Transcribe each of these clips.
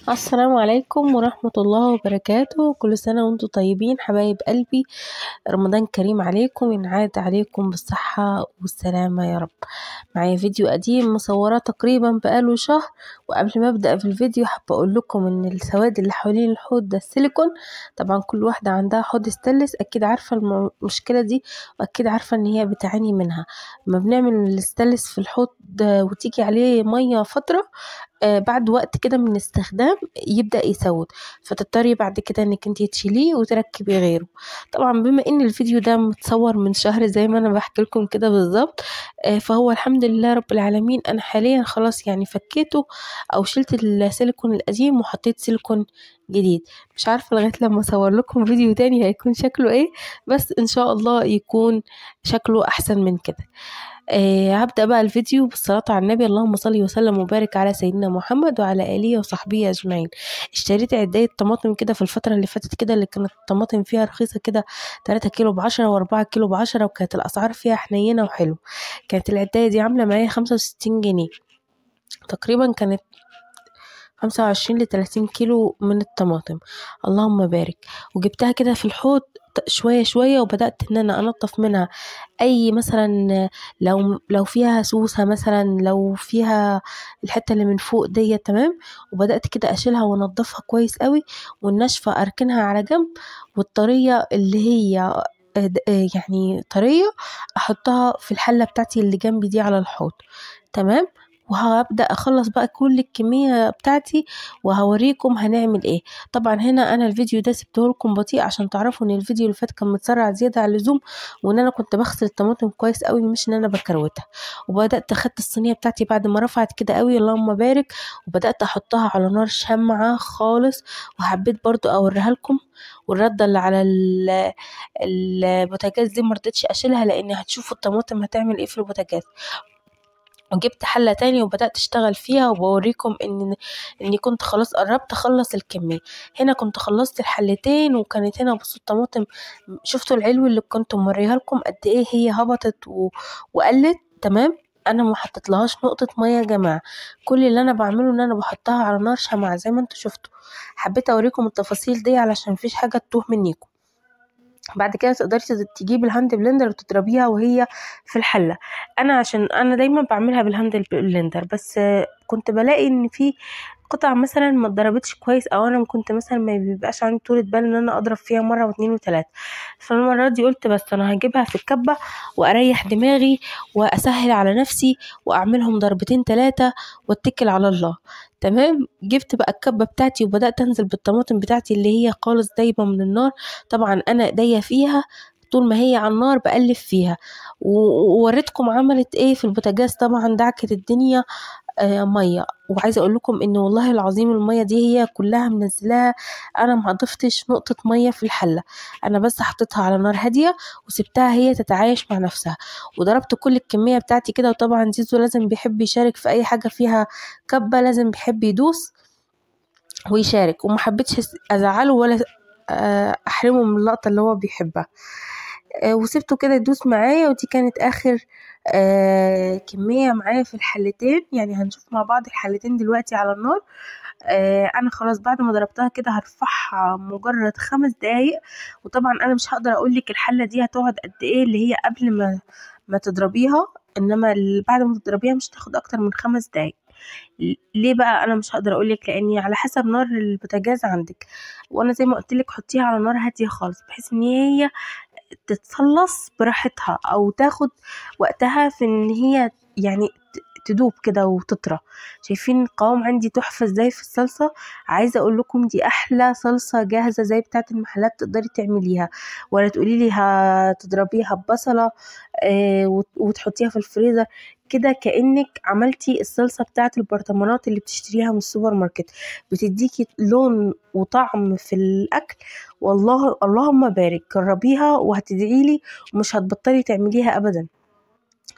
السلام عليكم ورحمة الله وبركاته. كل سنة وانتم طيبين حبايب قلبي، رمضان كريم عليكم، ينعاد عليكم بالصحة والسلامة يا رب. معايا فيديو قديم مصوراه تقريبا بقاله شهر، وقبل ما ابدأ في الفيديو حابة اقول لكم ان السواد اللي حوالين الحوض ده السيليكون. طبعا كل واحدة عندها حوض ستانلس اكيد عارفة المشكلة دي، واكيد عارفة ان هي بتعاني منها. لما بنعمل الستانلس في الحوض وتيجي عليه مية فترة بعد وقت كده من الاستخدام يبدأ يسود، فتضطري بعد كده انك انتي تشيليه وتركبي غيره. طبعا بما ان الفيديو ده متصور من شهر زي ما انا بحكي لكم كده بالظبط، فهو الحمد لله رب العالمين انا حاليا خلاص يعني فكيته او شلت السيليكون القديم وحطيت سيليكون جديد. مش عارفه لغاية لما اصور لكم فيديو تاني هيكون شكله ايه، بس ان شاء الله يكون شكله احسن من كده. هبدأ بقى الفيديو بالصلاة على النبي، اللهم صل وسلم وبارك على سيدنا محمد وعلى آله وصحبه أجمعين. اشتريت عداية طماطم كده في الفترة اللي فاتت كده، اللي كانت الطماطم فيها رخيصة كده، 3 كيلو ب10 و4 كيلو ب10، وكانت الأسعار فيها حنينة وحلوة. كانت العداية دي عاملة معايا 65 جنيه تقريبا، كانت 25 ل30 كيلو من الطماطم، اللهم بارك. وجبتها كده في الحوض شوية شوية، وبدأت ان انا انضف منها اي مثلا لو فيها سوسة مثلا، لو فيها الحتة اللي من فوق دي، تمام. وبدأت كده اشيلها وانضفها كويس قوي، والناشفة اركنها على جنب، والطرية اللي هي يعني طرية احطها في الحلة بتاعتي اللي جنبي دي على الحوض، تمام. وهبدأ اخلص بقى كل الكمية بتاعتي وهوريكم هنعمل ايه. طبعا هنا انا الفيديو ده سبته لكم بطيء عشان تعرفوا ان الفيديو اللي فات كان متسرع زيادة عن اللزوم، وان انا كنت بغسل الطماطم كويس قوي مش ان انا بكروتها. وبدأت اخدت الصينية بتاعتي بعد ما رفعت كده قوي، اللهم بارك، وبدأت احطها على نار شمعة خالص. وحبيت برضو اوريها لكم. والردة اللي على البوتاجاز دي مرضتش اشيلها، لان هتشوفوا الطماطم هتعمل ايه في البوتاجاز. وجبت حلة تاني وبدأت اشتغل فيها، وبوريكم اني كنت خلاص قربت اخلص الكمية. هنا كنت خلصت الحلتين، وكانت هنا بصوا الطماطم، شفتوا العلو اللي كنت موريها لكم قد ايه هي هبطت وقلت، تمام. انا ما حطيتلهاش نقطة مية يا جماعة، كل اللي انا بعمله ان انا بحطها على نار شمعة زي ما انتوا شفتوا. حبيت اوريكم التفاصيل دي علشان مفيش حاجة تتوه منيكم. بعد كده تقدري تجيبي ال hand blender وتضربيها وهي في الحلة. انا عشان انا دايما بعملها بال hand blender، بس كنت بلاقي ان في قطع مثلا ما اتضربتش كويس، او انا كنت مثلا ما بيبقاش عندي طولة بال ان انا اضرب فيها مرة واثنين وثلاثة. فالمره دي قلت بس انا هجيبها في الكبه واريح دماغي واسهل على نفسي واعملهم ضربتين ثلاثة واتكل على الله، تمام. جبت بقى الكبه بتاعتي وبدات انزل بالطماطم بتاعتي اللي هي خالص دايبه من النار. طبعا انا ايديا فيها طول ما هي على النار بقلب فيها، ووريتكم عملت ايه في البوتاجاز. طبعا دعكت الدنيا مية، وعايزه اقول لكم ان والله العظيم المية دي هي كلها منزلاها، انا ما ضفتش نقطة مية في الحلة، انا بس حطيتها على نار هادية وسبتها هي تتعايش مع نفسها، وضربت كل الكمية بتاعتي كده. وطبعا زيزو لازم بيحب يشارك في اي حاجة فيها كبه، لازم بيحب يدوس ويشارك، وما حبيتش ازعله ولا احرمه من اللقطة اللي هو بيحبها. وسبته كده يدوس معايا، ودي كانت اخر كمية معايا في الحلتين. يعني هنشوف مع بعض الحلتين دلوقتي على النار. انا خلاص بعد ما ضربتها كده هرفعها مجرد 5 دقايق. وطبعا انا مش هقدر اقولك الحلة دي هتقعد قد ايه اللي هي قبل ما تضربيها، انما بعد ما تضربيها مش هتاخد اكتر من 5 دقايق. ليه بقى انا مش هقدر اقولك؟ لاني على حسب نار البوتاجاز عندك، وانا زي ما قلتلك حطيها على نار هادية خالص بحيث ان هي تتصلص براحتها او تاخد وقتها في ان هي يعني تدوب كده وتطرى. شايفين القوام عندي تحفة ازاي في الصلصه؟ عايزه اقول لكم دي احلى صلصه جاهزة زي بتاعه المحلات تقدري تعمليها، ولا تقولي لي هتضربيها ببصله وتحطيها في الفريزر كده، كانك عملتي الصلصه بتاعه البرطمانات اللي بتشتريها من السوبر ماركت، بتديكي لون وطعم في الاكل. والله اللهم بارك، جربيها وهتدعيلي ومش هتبطلي تعمليها ابدا،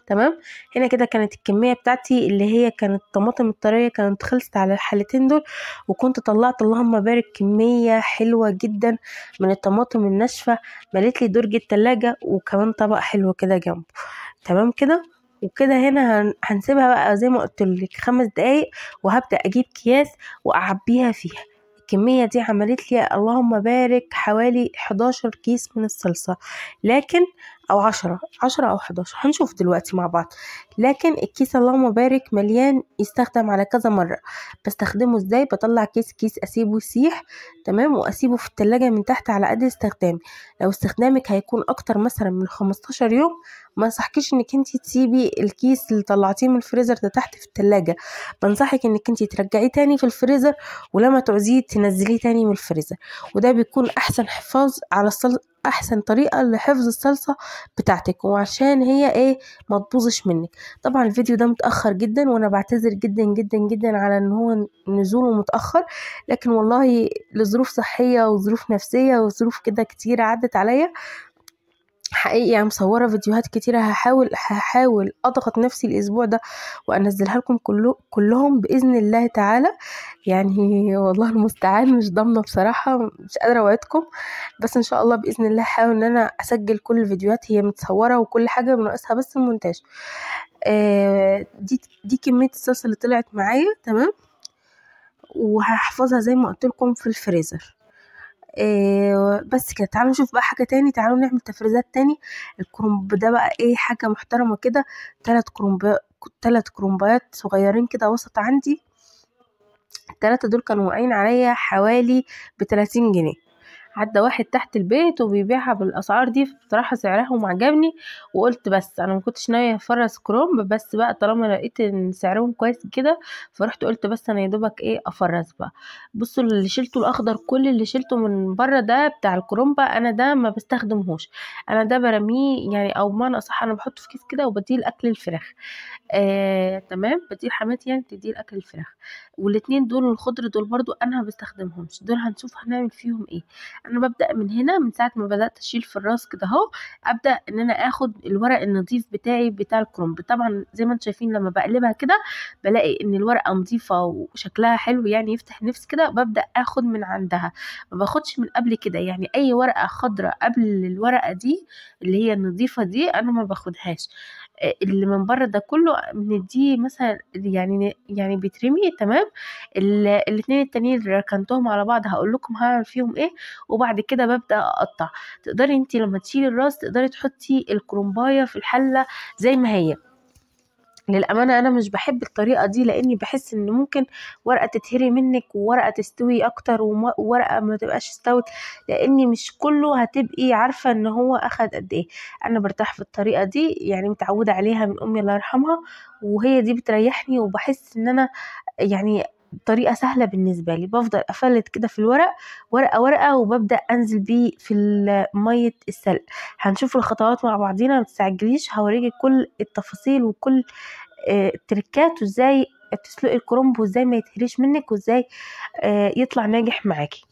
تمام. هنا كده كانت الكمية بتاعتي اللي هي كانت الطماطم الطريه كانت خلصت على الحلتين دول، وكنت طلعت اللهم بارك كمية حلوة جدا من الطماطم الناشفه، مليت لي درج التلاجة وكمان طبق حلو كده جنبه، تمام كده. وكده هنا هنسيبها بقى زي ما قلت لك 5 دقايق، وهبدا اجيب اكياس واعبيها فيها. الكمية دي عملت لي اللهم بارك حوالي 11 كيس من الصلصه، لكن او 10 او 11 هنشوف دلوقتي مع بعض. لكن الكيس اللهم بارك مليان، يستخدم على كذا مرة. بستخدمه ازاي؟ بطلع كيس كيس اسيبه يسيح، تمام، واسيبه في التلاجة من تحت على قد استخدامي. لو استخدامك هيكون اكتر مثلا من 15 يوم، ما انصحكيش انك انت تسيبي الكيس اللي طلعتيه من الفريزر ده تحت في التلاجة. بنصحك انك انت ترجعيه تاني في الفريزر، ولما تعوزيه تنزليه تاني من الفريزر، وده بيكون احسن حفاظ على الصلصه، احسن طريقه لحفظ الصلصه بتاعتك، وعشان هي ايه ما تبوظش منك. طبعا الفيديو ده متاخر جدا، وانا بعتذر جدا جدا جدا على ان هو نزوله متاخر، لكن والله لظروف صحية وظروف نفسية وظروف كده كتير عدت عليا حقيقي، يعني مصوره فيديوهات كتيرة. هحاول اضغط نفسي الاسبوع ده وانزلها لكم كلهم باذن الله تعالى. يعني والله المستعان، مش ضامنه بصراحة، مش قادرة اوعدكم، بس ان شاء الله باذن الله هحاول ان انا اسجل كل الفيديوهات، هي متصورة وكل حاجة، ناقصها بس المونتاج. دي كمية الصلصه اللي طلعت معايا، تمام، وهحفظها زي ما قلت لكم في الفريزر. بس كده. تعالوا نشوف بقى حاجة تاني، تعالوا نعمل تفريزات تاني. الكرنب ده بقى ايه حاجة محترمه كده، 3 كرنبات صغيرين كده وسط عندي. ال3 دول كانوا واقعين عليا حوالي ب30 جنيه. عدى واحد تحت البيت وبيبيعها بالاسعار دي، بصراحة سعرهم عجبني، وقلت بس انا ما كنتش ناوية افرز كرومب، بس بقى طالما لقيت ان سعرهم كويس كده، فرحت قلت بس انا يا دوبك ايه افرز بقى. بصوا اللي شلته الاخضر، كل اللي شلته من بره ده بتاع الكرومبه، انا ده ما بستخدمهوش، انا ده برميه يعني، او بمعنى اصح انا بحطه في كيس كده وبديه لاكل الفراخ. تمام، بديه لحماتي يعني، تديه لاكل الفراخ. والاتنين دول الخضر دول برضو انا ما بستخدمهمش، دول هنشوف هنعمل فيهم ايه. انا ببدا من هنا، من ساعة ما بدات اشيل في الراس كده اهو، ابدا ان انا اخد الورق النظيف بتاعي بتاع الكرنب. طبعا زي ما انتم شايفين لما بقلبها كده بلاقي ان الورقة نظيفة وشكلها حلو، يعني يفتح نفس كده، ببدا اخد من عندها، ما باخدش من قبل كده. يعني اي ورقة خضراء قبل الورقة دي اللي هي النظيفة دي انا ما باخدهاش. اللي من بره ده كله بنديه مثلا يعني بيترمي، تمام. الاثنين التانيين اللي ركنتهم على بعض هقول لكم هعمل فيهم ايه. وبعد كده ببدا اقطع. تقدري انت لما تشيلي الراس تقدري تحطي الكرنبايه في الحلة زي ما هي. للامانة انا مش بحب الطريقة دي، لاني بحس ان ممكن ورقة تتهري منك وورقة تستوي اكتر وورقة ما تبقاش استوت، لاني مش كله هتبقي عارفه ان هو اخد قد ايه. انا برتاح في الطريقة دي، يعني متعوده عليها من امي الله يرحمها، وهي دي بتريحني، وبحس ان انا يعني طريقه سهلة بالنسبة لي. بفضل افلت كده في الورق ورقة ورقة، وببدا انزل بيه في مية السلق. هنشوف الخطوات مع بعضينا، ما تستعجليش، هوريكي كل التفاصيل وكل التركات، وازاي تسلقي الكرنب، وازاي ما يتهريش منك، وازاي يطلع ناجح معاكي.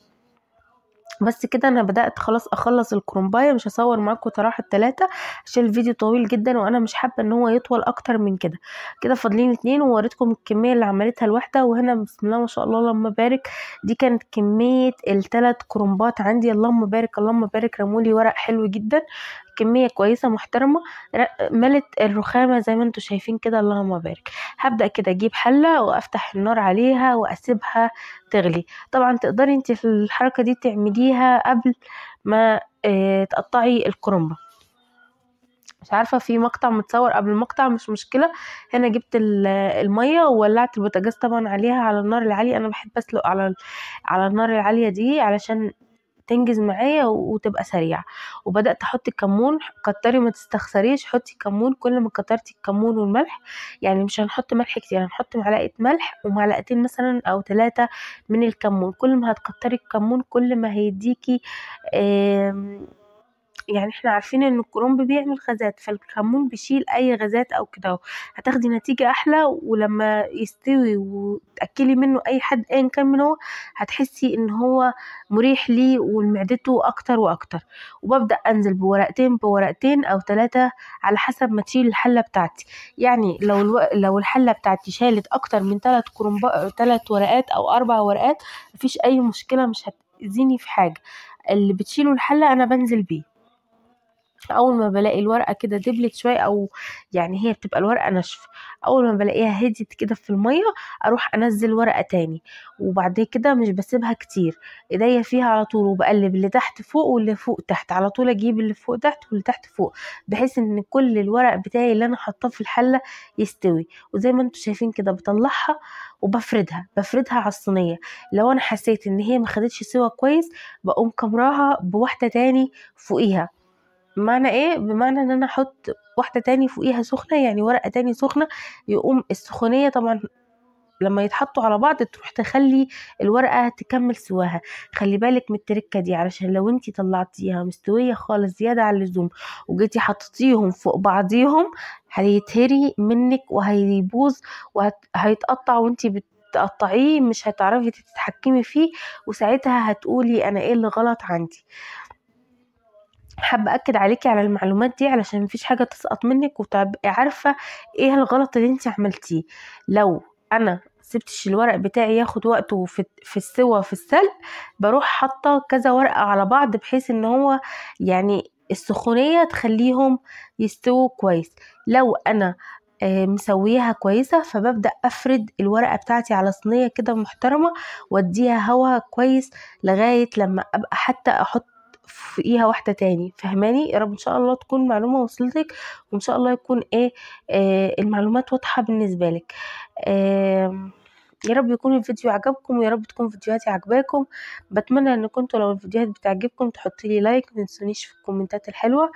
بس كده انا بدات خلاص اخلص الكرنبايه، مش هصور معاكم طراحه الثلاثة عشان الفيديو طويل جدا، وانا مش حابة ان هو يطول اكتر من كده. كده فاضلين 2، ووريتكم الكمية اللي عملتها الواحدة. وهنا بسم الله ما شاء الله اللهم بارك، دي كانت كمية ال3 كرنبات عندي، اللهم بارك اللهم بارك، رمولي ورق حلو جدا، كمية كويسة محترمه، ملت الرخامه زي ما انتم شايفين كده، اللهم بارك. هبدا كده اجيب حله وافتح النار عليها واسيبها تغلي. طبعا تقدري انت في الحركة دي تعمليها قبل ما تقطعي الكرنبه. مش عارفه في مقطع متصور قبل المقطع، مش مشكلة. هنا جبت المية وولعت البوتاجاز طبعا عليها على النار العالية. انا بحب اسلق على النار العالية دي علشان تنجز معايا وتبقى سريعة. وبدات احط الكمون، كتري ما تستخسريش، حطي كمون. كل ما كترتي الكمون والملح، يعني مش هنحط ملح كتير، هنحط معلقه ملح ومعلقتين مثلا او 3 من الكمون. كل ما هتكتري الكمون كل ما هيديكي يعني احنا عارفين ان الكرنب بيعمل غازات، فالكمون بيشيل اي غازات او كده، هتاخدي نتيجة احلى. ولما يستوي وتاكلي منه اي حد ايا كان من هو، هتحسي ان هو مريح ليه ولمعدته اكتر واكتر. وببدا انزل بورقتين بورقتين او 3 على حسب ما تشيل الحلة بتاعتي. يعني لو الحلة بتاعتي شالت اكتر من 3 ورقات او 4 ورقات، مفيش اي مشكلة، مش هتأذيني في حاجة. اللي بتشيله الحلة انا بنزل بيه. اول ما بلاقي الورقة كده دبلت شوية، او يعني هي بتبقى الورقة ناشفة، اول ما بلاقيها هديت كده في المية اروح انزل ورقة تاني، وبعد كده مش بسيبها كتير، ايديا فيها على طول، وبقلب اللي تحت فوق واللي فوق تحت على طول، اجيب اللي فوق تحت واللي تحت فوق، بحيث ان كل الورق بتاعي اللي انا حاطاه في الحلة يستوي. وزي ما انتم شايفين كده بطلعها وبفردها، بفردها على الصينية. لو انا حسيت ان هي ما خدتش سوا كويس بقوم كمراها بواحدة تاني فوقيها. بمعنى ايه؟ بمعنى ان انا احط واحدة تاني فوقيها سخنة، يعني ورقة تاني سخنة، يقوم السخونيه طبعا لما يتحطوا على بعض تروح تخلي الورقة تكمل سواها. خلي بالك من التركة دي، علشان لو انتي طلعتيها مستوية خالص زيادة عن اللزوم وجيتي حطيتيهم فوق بعضيهم هيتهري منك وهيبوظ وهيتقطع، وانتي بتقطعيه مش هتعرفي تتحكمي فيه، وساعتها هتقولي انا ايه اللي غلط عندي. حابة اكد عليكي على المعلومات دي علشان مفيش حاجة تسقط منك، وتبقي عارفه ايه الغلط اللي انت عملتيه. لو انا سبتش الورق بتاعي ياخد وقته في السوا في السلق، بروح حاطه كذا ورقة على بعض بحيث ان هو يعني السخونيه تخليهم يستووا كويس. لو انا مسويها كويسة فببدا افرد الورقة بتاعتي على صينية كده محترمه، واديها هوا كويس لغاية لما ابقى حتى احط فوقيها واحدة تاني. فهماني؟ يا رب ان شاء الله تكون معلومة وصلتك، وان شاء الله يكون ايه المعلومات واضحة بالنسبة لك. يا رب يكون الفيديو عجبكم، ويا رب تكون فيديوهاتي عجباكم. بتمنى ان كنتوا لو الفيديوهات بتعجبكم تحطوا لي like، ما تنسونيش في الكومنتات الحلوة.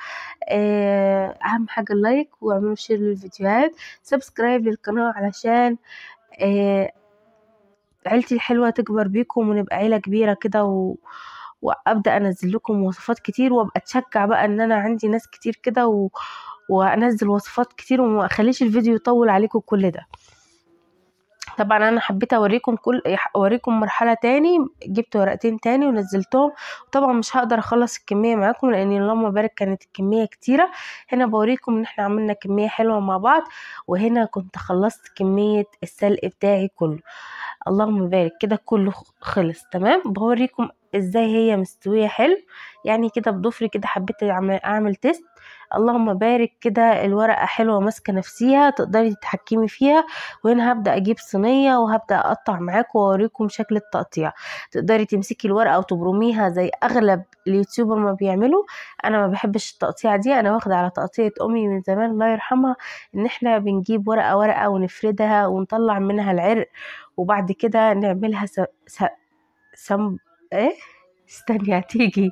اهم حاجة ال like، واعملوا share للفيديوهات، subscribe للقناة علشان عيلتي الحلوة تكبر بيكم ونبقى عيله كبيرة كده، وابدا انزل لكم وصفات كتير، وابقى اتشجع بقى ان انا عندي ناس كتير كده وانزل وصفات كتير، وما اخليش الفيديو يطول عليكم كل ده. طبعا انا حبيت اوريكم اوريكم مرحلة تاني، جبت ورقتين تاني ونزلتهم. طبعا مش هقدر اخلص الكمية معاكم لان اللهم بارك كانت الكمية كتيرة. هنا بوريكم ان احنا عملنا كمية حلوة مع بعض، وهنا كنت خلصت كمية السلق بتاعي كله، اللهم بارك كده كله خلص تمام. بوريكم ازاي هي مستوية حلو، يعني كده بضفري كده حبيت اعمل test. اللهم بارك كده الورقة حلوة ماسكه نفسيها، تقدري تتحكمي فيها. وهنا هبدا اجيب صينية وهبدا اقطع معاكم واوريكم شكل التقطيع. تقدري تمسكي الورقة وتبرميها زي اغلب ال YouTuber ما بيعملوا. انا ما بحبش التقطيع دي، انا واخده على تقطيعه امي من زمان الله يرحمها، ان احنا بنجيب ورقة ورقة ونفردها ونطلع منها العرق، وبعد كده نعملها سم ايه استني هتيجي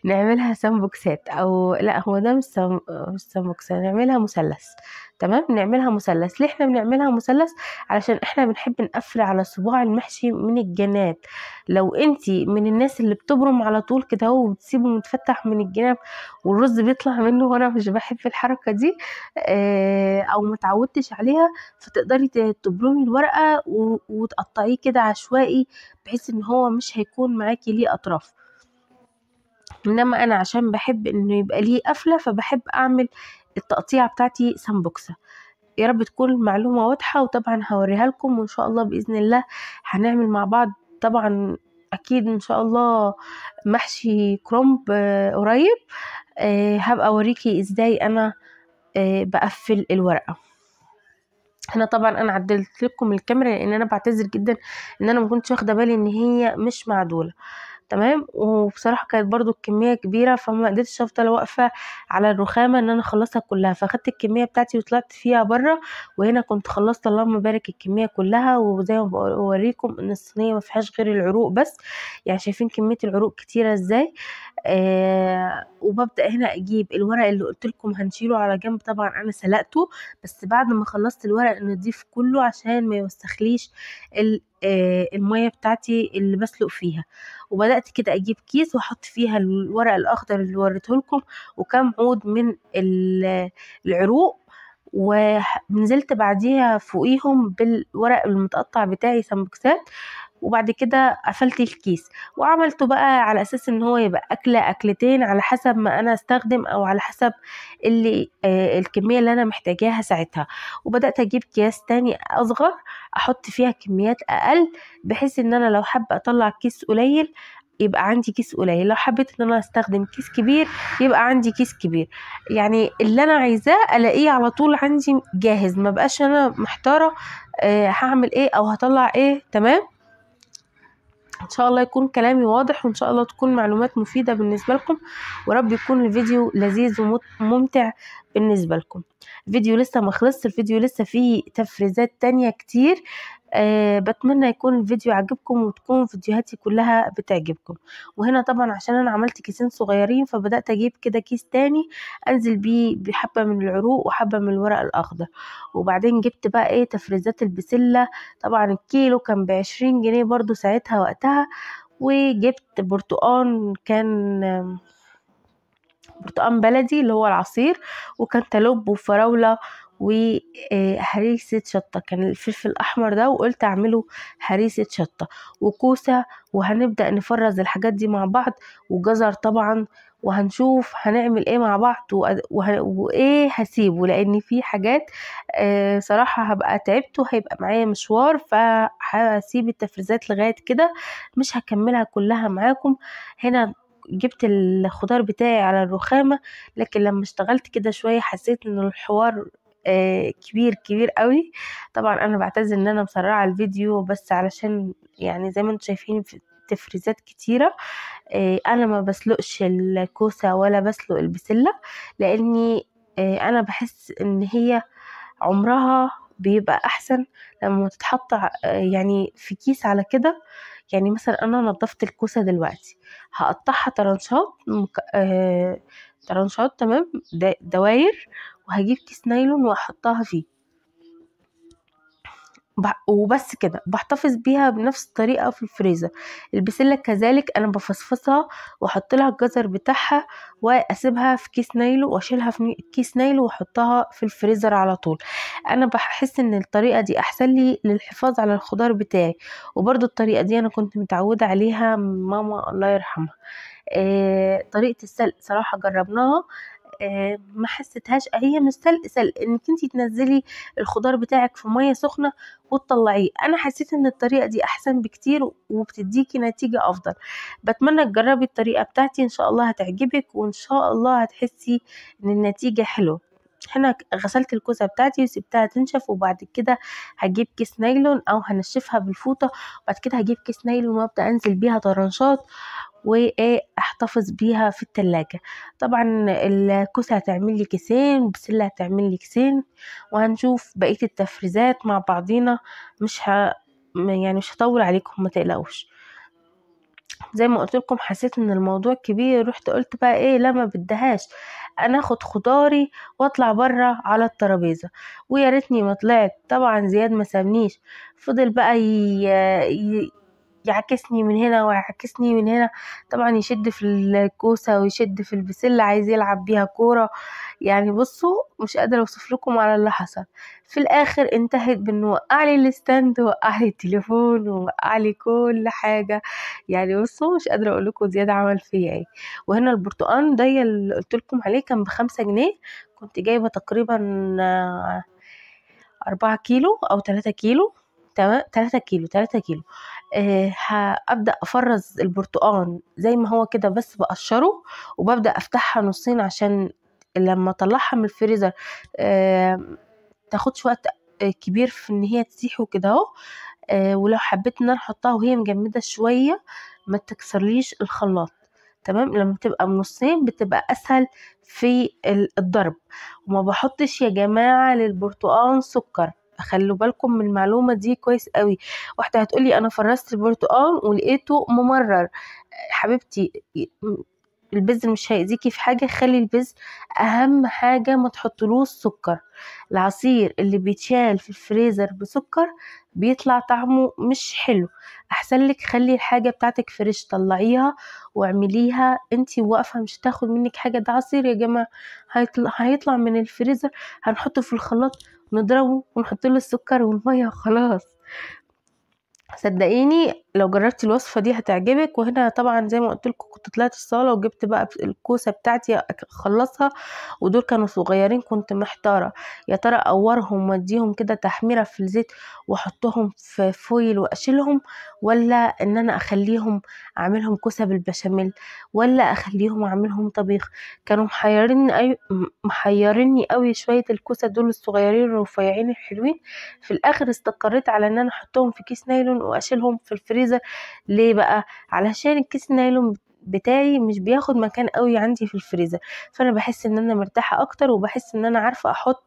نعملها سمبوكسات، او لا هو ده مش سمبوكسات، نعملها مثلث. تمام، نعملها مثلث. ليه احنا بنعملها مثلث؟ علشان احنا بنحب نقفل على صباع المحشي من الجناب. لو انتي من الناس اللي بتبرم على طول كده اهو وبتسيبه متفتح من الجناب والرز بيطلع منه، وانا مش بحب الحركة دي او متعودتش عليها، فتقدري تبرمي الورقة وتقطعيه كده عشوائي بحيث ان هو مش هيكون معاكي ليه اطراف. انما انا عشان بحب انه يبقى ليه قفله فبحب اعمل التقطيعه بتاعتي سمبوكسه. يا رب تكون المعلومة واضحة، وطبعا هوريها لكم، وان شاء الله باذن الله هنعمل مع بعض طبعا اكيد ان شاء الله محشي كرنب قريب. هبقى اوريكي ازاي انا بقفل الورقة. هنا طبعا انا عدلت لكم الكاميرا لان انا بعتذر جدا ان انا ما كنتش واخده بالي ان هي مش معدوله. تمام، وبصراحة كانت برضو الكمية كبيرة فما قدرتش افضل واقفة على الرخامه ان انا اخلصها كلها، فاخدت الكمية بتاعتي وطلعت فيها بره. وهنا كنت خلصت اللهم بارك الكمية كلها، وزي ما بوريكم ان الصينية ما فيهاش غير العروق بس، يعني شايفين كمية العروق كتيرة ازاي. وببدا هنا اجيب الورق اللي قلت لكم هنشيله على جنب، طبعا انا سلقته بس بعد ما خلصت الورق نضيف كله عشان ما يوسخليش المية بتاعتي اللي بسلق فيها. وبدات كده اجيب كيس واحط فيها الورق الاخضر اللي وريته لكم وكم عود من العروق، ونزلت بعديها فوقيهم بالورق المتقطع بتاعي سمبوكسات، وبعد كده قفلت الكيس وعملته بقى على اساس ان هو يبقى اكله اكلتين على حسب ما انا استخدم او على حسب اللي الكمية اللي انا محتاجاها ساعتها. وبدات اجيب اكياس تاني اصغر احط فيها كميات اقل، بحيث ان انا لو حابة اطلع كيس قليل يبقى عندي كيس قليل، لو حبيت ان انا استخدم كيس كبير يبقى عندي كيس كبير. يعني اللي انا عايزاه الاقيه على طول عندي جاهز، ما بقاش انا محتارة هعمل ايه او هطلع ايه. تمام، ان شاء الله يكون كلامي واضح، وان شاء الله تكون معلومات مفيدة بالنسبة لكم، ورب يكون الفيديو لذيذ وممتع بالنسبة لكم. الفيديو لسه ما خلصش، الفيديو لسه فيه تفريزات تانية كتير. بتمنى يكون الفيديو عجبكم وتكون فيديوهاتي كلها بتعجبكم. وهنا طبعا عشان انا عملت كيسين صغيرين فبدأت اجيب كده كيس تاني انزل بيه بحبة من العروق وحبة من الورق الاخضر. وبعدين جبت بقى ايه تفريزات البسلة، طبعا الكيلو كان ب20 جنيه برضو ساعتها وقتها. وجبت برتقان، كان برتقان بلدي اللي هو العصير، وكانتالوب وفراولة وهريسة شطة، كان الفلفل الأحمر ده وقلت أعمله هريسة شطة، وكوسة. وهنبدأ نفرز الحاجات دي مع بعض، وجزر طبعا، وهنشوف هنعمل ايه مع بعض وايه هسيبه، لان في حاجات صراحة هبقى تعبت وهيبقى معايا مشوار، فهسيب التفريزات لغاية كده، مش هكملها كلها معاكم. هنا جبت الخضار بتاعي على الرخامة، لكن لما اشتغلت كده شوية حسيت ان الحوار كبير كبير قوي. طبعا انا بعتذر ان انا مسرعة الفيديو، بس علشان يعني زي ما انتم شايفين في تفريزات كتيرة. انا ما بسلقش الكوسة ولا بسلق البسلة، لاني انا بحس ان هي عمرها بيبقى احسن لما تتحط يعني في كيس على كده. يعني مثلا انا نظفت الكوسة دلوقتي، هقطعها طرنشات طرنشات، تمام، دواير، وهجيب كيس نايلون واحطها فيه وبس كده. بحتفظ بيها بنفس الطريقة في الفريزر. البسله كذلك انا بفصفصها واحط لها الجزر بتاعها واسيبها في كيس نايلون، واشيلها في كيس نايلون واحطها في الفريزر على طول. انا بحس ان الطريقة دي احسن لي للحفاظ على الخضار بتاعي، وبرده الطريقة دي انا كنت متعوده عليها من ماما الله يرحمها. طريقه السلق صراحة جربناها، ما حسيتهاش هي مش سلق سلق، انك انتي تنزلي الخضار بتاعك في مية سخنة وتطلعيه. انا حسيت ان الطريقة دي احسن بكتير وبتديكي نتيجة افضل. بتمنى تجربي الطريقة بتاعتي، ان شاء الله هتعجبك، وان شاء الله هتحسي ان النتيجة حلوة. هنا غسلت الكوسه بتاعتي وسبتها تنشف، وبعد كده هجيب كيس نايلون او هنشفها بالفوطه، وبعد كده هجيب كيس نايلون وابدا انزل بيها طرنشات وايه احتفظ بيها في التلاجة. طبعا الكوسة هتعمل لي كيسين، البسلة هتعمل لي كيسين، وهنشوف بقية التفريزات مع بعضينا. مش يعني مش هطول عليكم، ما تقلقوش. زي ما قلت لكم حسيت ان الموضوع كبير، رحت قلت بقى ايه، لا ما بدهاش، انا اخد خضاري واطلع بره على الترابيزة. ويا ريتني ما طلعت. طبعا زياد ما سابنيش، فضل بقى يعكسني من هنا ويعكسني من هنا، طبعا يشد في الكوسه ويشد في البسله، عايز يلعب بيها كورة. يعني بصوا مش قادرة اوصف لكم على اللي حصل. في الاخر انتهت بانه وقع لي ال stand، وقع لي التليفون، ووقع لي كل حاجة. يعني بصوا مش قادرة اقول لكم زياد عمل فيا ايه. وهنا البرتقان ده اللي قلت لكم عليه كان ب5 جنيه، كنت جايبه تقريبا 4 كيلو او 3 كيلو، تمام، 3 كيلو 3 كيلو. هبدأ افرز البرتقان زي ما هو كده، بس بقشره وببدأ افتحها نصين عشان لما اطلعها من الفريزر تاخدش وقت كبير في ان هي تسيح وكده اهو. ولو حبيت ان انا احطها وهي مجمده شوية ما تكسرليش الخلاط، تمام. لما تبقى نصين بتبقى اسهل في الضرب. وما بحطش يا جماعة للبرتقان سكر، خلوا بالكم من المعلومة دي كويس قوي. واحدة هتقولي انا فرزت البرتقان ولقيته ممرر، حبيبتي البذر مش هيأذيكي في حاجة، خلي البذر اهم حاجة ما تحطلوش سكر. العصير اللي بيتشال في الفريزر بسكر بيطلع طعمه مش حلو، احسن لك خلي الحاجة بتاعتك fresh، طلعيها واعمليها انتي واقفة، مش هتاخد منك حاجة. ده عصير يا جماعة هيطلع من الفريزر، هنحطه في الخلاط نضربه ونحط له السكر والمية وخلاص. صدقيني لو جربتي الوصفة دي هتعجبك. وهنا طبعا زي ما قلت لكم كنت طلعت الصاله وجبت بقى الكوسه بتاعتي اخلصها، ودول كانوا صغيرين كنت محتارة يا ترى اقورهم واديهم كده تحميره في الزيت واحطهم في foil واشيلهم، ولا ان انا اخليهم اعملهم كوسة بالبشاميل، ولا اخليهم اعملهم طبيخ. كانوا محيريني قوي شوية الكوسه دول الصغيرين الرفيعين الحلوين. في الاخر استقريت على ان انا احطهم في كيس نايلون واشيلهم في الفريزر. ليه بقى؟ علشان الكيس النايلون بتاعي مش بياخد مكان قوي عندي في الفريزر، فانا بحس ان انا مرتاحة اكتر، وبحس ان انا عارفه احط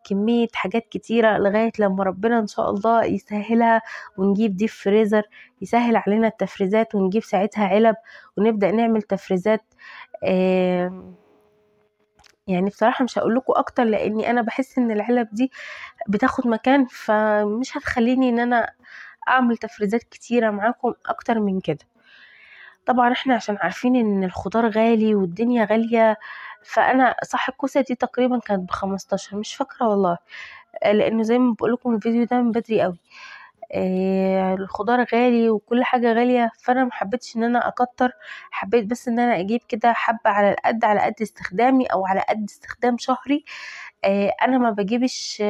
كمية حاجات كتيرة لغاية لما ربنا ان شاء الله يسهلها ونجيب deep freezer يسهل علينا التفريزات، ونجيب ساعتها علب ونبدا نعمل تفريزات. يعني بصراحة مش هقول لكم اكتر لاني انا بحس ان العلب دي بتاخد مكان، فمش هتخليني ان انا اعمل تفريزات كتيرة معاكم اكتر من كده. طبعا احنا عشان عارفين ان الخضار غالي والدنيا غالية، فانا صح الكوسه دي تقريبا كانت ب15، مش فاكره والله، لانه زي ما بقولكم الفيديو ده من بدري قوي. الخضار غالي وكل حاجة غالية، فانا محبتش ان انا اكتر، حبيت بس ان انا اجيب كده حبه على القد، على قد استخدامي او على قد استخدام شهري. انا ما بجيبش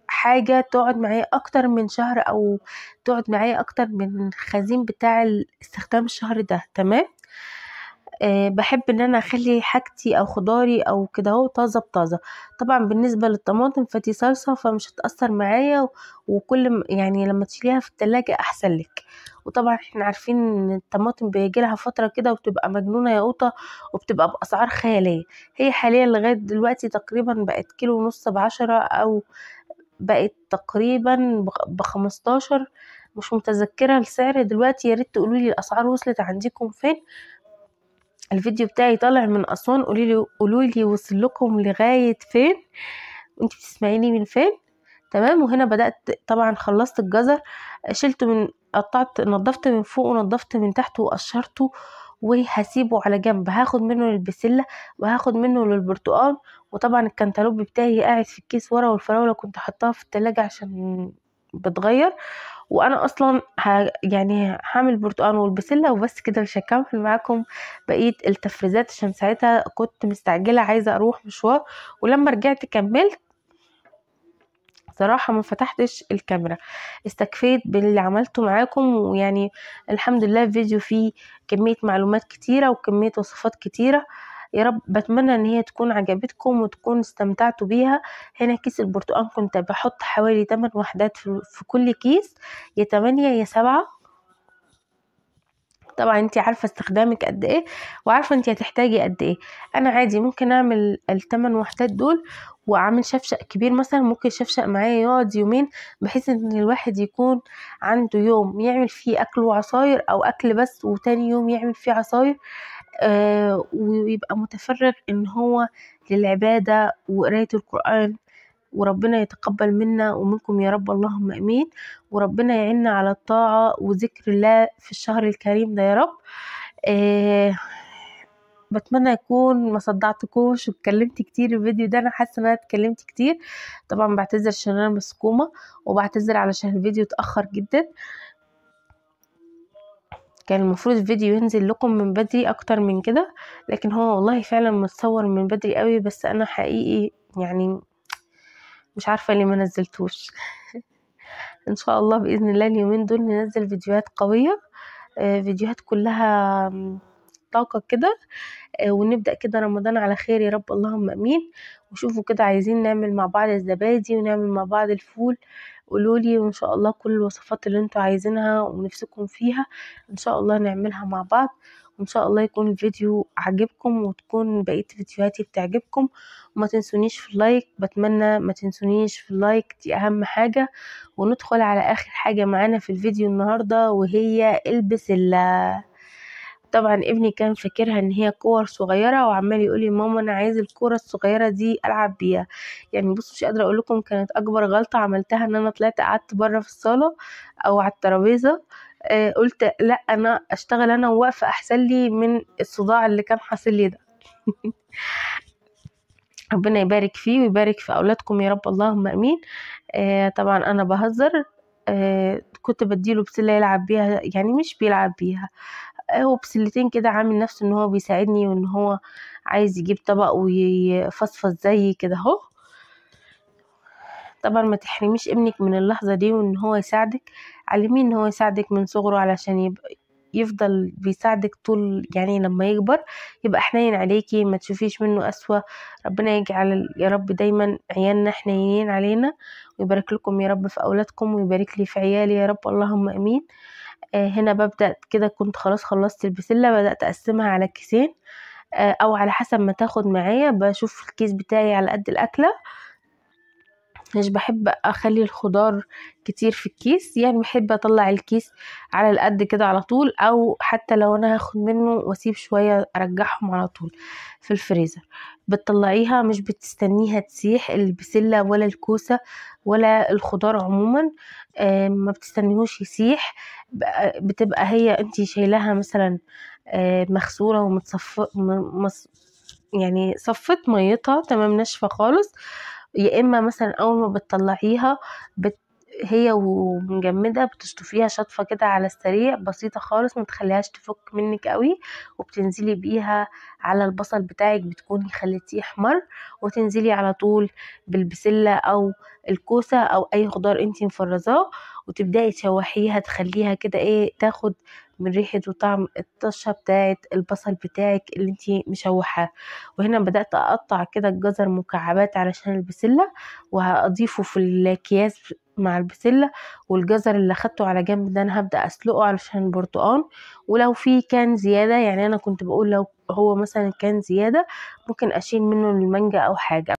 حاجة تقعد معايا اكتر من شهر او تقعد معايا اكتر من الخزين بتاع استخدام الشهر ده، تمام. بحب ان انا اخلي حاجتي او خضاري او كده اهو طازة بطازه. طبعا بالنسبة للطماطم فدي صلصه فمش هتاثر معايا، وكل يعني لما تشيليها في التلاجة احسن لك. وطبعا احنا عارفين ان الطماطم بيجي لها فترة كده وبتبقى مجنونة يا قوطه، وبتبقى باسعار خيالية. هي حاليا لغاية دلوقتي تقريبا بقت 1.5 كيلو ب10، او بقت تقريبا ب15، مش متذكرة السعر دلوقتي. يا ريت تقولوا لي الاسعار وصلت عندكم فين. الفيديو بتاعي طالع من اسوان، قولوا لي وصل لكم لغاية فين، وانت بتسمعيني من فين، تمام. وهنا بدات طبعا خلصت الجزر، شلته من قطعت نضفت من فوق ونضفت من تحت وقشرته، وهسيبه على جنب. هاخد منه للبسله وهاخد منه للبرتقال، وطبعا الكنتالوب بتاعي قاعد في الكيس ورا، والفراوله كنت حطاها في التلاجة عشان بتغير. وانا اصلا يعني هعمل برتقال والبسله وبس كده، مش هكمل معاكم بقية التفريزات عشان ساعتها كنت مستعجلة عايزه اروح مشوار، ولما رجعت كملت صراحة ما فتحتش الكاميرا، استكفيت باللي عملته معاكم. ويعني الحمد لله الفيديو فيه كمية معلومات كتيرة وكمية وصفات كتيرة، يا رب بتمنى ان هي تكون عجبتكم وتكون استمتعتوا بيها. هنا كيس البرتقال كنت بحط حوالي 8 وحدات في كل كيس، يا 8 يا 7. طبعا انتي عارفه استخدامك قد ايه وعارفه انتي هتحتاجي قد ايه. انا عادي ممكن اعمل ال8 وحدات دول واعمل شفشق كبير مثلا، ممكن شفشق معايا يقعد يومين، بحيث ان الواحد يكون عنده يوم يعمل فيه اكل وعصاير او اكل بس، وتاني يوم يعمل فيه عصاير، ويبقى متفرغ ان هو للعبادة وقرايه القران. وربنا يتقبل منا ومنكم يا رب، اللهم امين. وربنا يعيننا على الطاعة وذكر الله في الشهر الكريم ده يا رب. بتمنى يكون ما صدعتكوش واتكلمت كتير الفيديو ده، انا حاسه ان انا اتكلمت كتير. طبعا بعتذر عشان انا مسكومه، وبعتذر علشان الفيديو اتاخر جدا، كان المفروض الفيديو ينزل لكم من بدري اكتر من كده، لكن هو والله فعلا متصور من بدري قوي، بس انا حقيقي يعني مش عارفه ليه ما نزلتوش. ان شاء الله باذن الله اليومين دول ننزل فيديوهات قوية، فيديوهات كلها طاقة كده، ونبدا كده رمضان على خير يا رب، اللهم امين. وشوفوا كده عايزين نعمل مع بعض الزبادي ونعمل مع بعض الفول، قولولي، وان شاء الله كل الوصفات اللي انتوا عايزينها ونفسكم فيها ان شاء الله نعملها مع بعض. وان شاء الله يكون الفيديو عجبكم وتكون بقية فيديوهاتي بتعجبكم. وما تنسونيش في ال like، بتمنى ما تنسونيش في ال like، دي اهم حاجة. وندخل على اخر حاجة معانا في الفيديو النهارده، وهي البسله. طبعا ابني كان فاكرها ان هي كور صغيرة، وعمال يقول لي ماما انا عايز الكورة الصغيرة دي العب بيها. يعني بصوا مش قادرة اقول لكم كانت اكبر غلطه عملتها ان انا طلعت قعدت بره في الصاله او على الترابيزة. قلت لا انا اشتغل انا وواقفه احسن لي من الصداع اللي كان حاصل لي ده. ربنا يبارك فيه ويبارك في اولادكم يا رب، اللهم امين. طبعا انا بهزر، كنت بديله بسلة يلعب بيها، يعني مش بيلعب بيها، هو بسلتين كده عامل نفسه ان هو بيساعدني وان هو عايز يجيب طبق ويفصفص زي كده اهو. طبعا ما تحرميش ابنك من اللحظة دي وان هو يساعدك، علمية ان هو يساعدك من صغره علشان يبقى يفضل بيساعدك طول، يعني لما يكبر يبقى حنين عليكي، ما تشوفيش منه أسوأ. ربنا يجعل يا رب دايما عيالنا حنينين علينا، ويبارك لكم يا رب في أولادكم، ويبارك لي في عيالي يا رب، اللهم أمين. هنا ببدأ كده، كنت خلاص خلصت البسلة، بدأت أقسمها على كيسين، أو على حسب ما تاخد معايا، بشوف الكيس بتاعي على قد الأكلة. مش بحب اخلي الخضار كتير في الكيس، يعني بحب اطلع الكيس على القد كده على طول، او حتى لو انا هاخد منه واسيب شوية ارجعهم على طول في الفريزر. بتطلعيها مش بتستنيها تسيح البسله ولا الكوسه ولا الخضار عموما، ما بتستنيهوش يسيح، بتبقى هي انتي شايلاها مثلا مغسوله ومتصف يعني صفت ميتها تمام، ناشفة خالص. يا اما مثلا اول ما بتطلعيها هي ومجمده بتشطفيها شطفه كده على السريع بسيطة خالص، ما تخليهاش تفك منك قوي، وبتنزلي بيها على البصل بتاعك، بتكوني خليتيه احمر، وتنزلي على طول بالبسله او الكوسه او اي خضار انتي مفرزاه، وتبداي تشوحيها، تخليها كده ايه تاخد من ريحه وطعم الطشه بتاعه البصل بتاعك اللي انتي مشوحاه. وهنا بدات اقطع كده الجزر مكعبات علشان البسله، وهضيفه في الاكياس مع البسله، والجزر اللي اخدته على جنب ده انا هبدا اسلقه علشان البرتقان، ولو في كان زيادة، يعني انا كنت بقول لو هو مثلا كان زيادة ممكن اشيل منه المانجا او حاجة.